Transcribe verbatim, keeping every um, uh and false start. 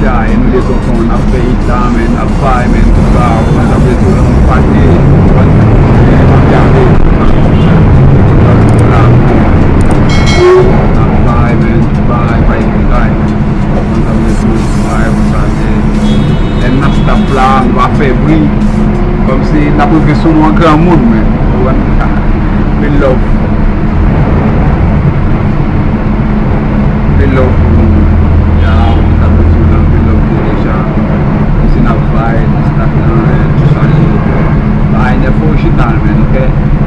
Ya, e nou de tonton, n ap fè it la, men n ap bay, men tout sa, ou konn sa m vle di w, nou pati, ou konn, e, n ap gade, la, n ap bay, men bay, bay, bay, ou konn sa m vle di w, bay, konn sa se, lè n ap stop la, nou pa fè bri, kòmsi n ap rive sou nou an granmoun, men, ou konprann? Anpil love. Anpil love pou nou. Ya, ou konn sa m vle di w, anpil love pou Deja. Kòmsi n ap bay, stat lan, e, tout sa li, e, bay nèf ou chita, men, ok?